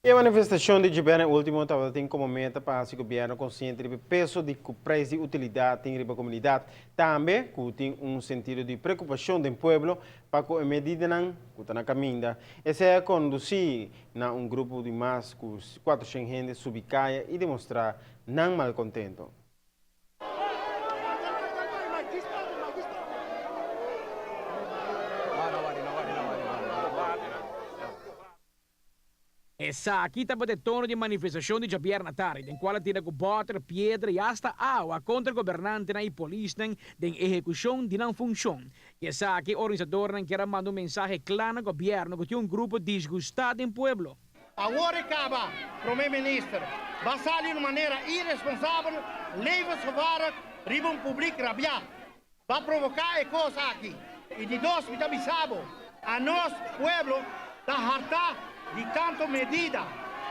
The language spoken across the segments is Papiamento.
E manifestashon di djibèrnè último tabatin komo meta pa hasi gobièrnu konsiente riba e peso di ku preis di utilidat tin riba komunidat. Tambe ku tin un sentido di preokupashon den pueblo pa ku e medidanan ku ta na kaminda. Esei a kondusí na un grupo di mas ku kuatroshen hende subi kaya i demostrá nan malkontento. Esaki tabata e tono di e manifestashon di djabièrnè tardi, den kual a tira ku bòter, piedra i asta awa kontra gobernantenan i polisnan den ehekushon di nan funshon. Ku esaki, organisadornan kier a manda un mensahe kla na gobièrnu ku tin un grupo disgustá den pueblo. Awor e kaba, Prome Minister, ba sali un manera iresponsabel, levensgevaarlijk, riba un publiek rabiá. Ba provoká e kos aki. I di dos mi ta bisa bo, anos, pueblo, ta hartá di tanto medida.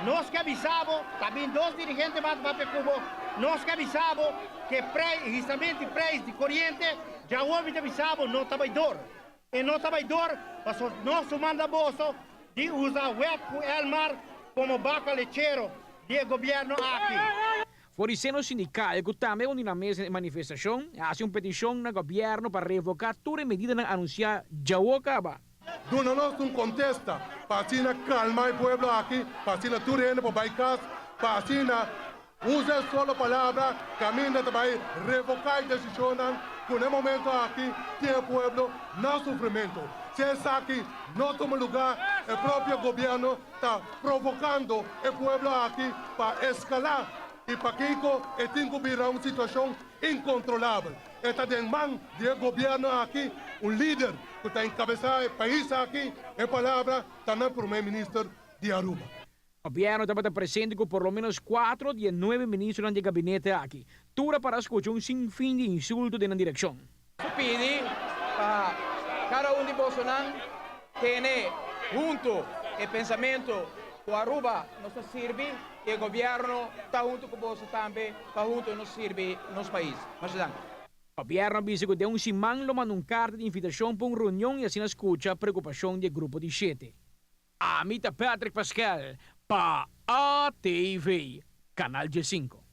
Nos ke bisa bo, ta bin dos dirigente mas papia ku bo, nos ke bisa bo ke prei, hisament di preis di koriente, djawo mi ta bisa bo no ta bai dor. E no ta bai dor paso nos su manda boso di usa web ku Elmar komo baka lechero di e gobierno aki. For di seno sindikal ku tambe a uni nan mes den e manifestashon, a hasi un petishon na gobièrnu pa revoká tur e medidanan anunsiá djawo kaba. Duna nos un kontesta pa asina kalma e pueblo aki, pa asina tur hende por bai kas, pa asina usa e solo palabra kaminda ta bai revoká e desishonnan ku na e momento aki tin e pueblo na sufrimentu. Si esaki no tuma lugá, e propio gobièrnu ta provokando e pueblo aki pa eskalá i pakiko e tin ku bira un situashon inkontrolabel. E ta den man di e gobièrnu aki, un lider ku ta enkabesá e pais aki, e palabra ta na Prome Minister di Aruba. Gobièrnu tabata presente ku por lo ménos kuatro di e nuebe ministronan di e gabinete aki. Tur a para skucha un sinfin di insulto den nan direkshon. Su pidi pa kada un di bosonan tene hunto e pensamento ku Aruba nos ta sirbi i e gobierno ta hunto ku boso tambe pa hunto nos sirbi nos pais. Masha danki. Gobierno a bisa ku den un siman lo manda un karta di invitashon pa un reunion i asina skucha preokupashon di e grupo di shete. Ami ta Patrick Paskel pa ATV, Kanal diesinko.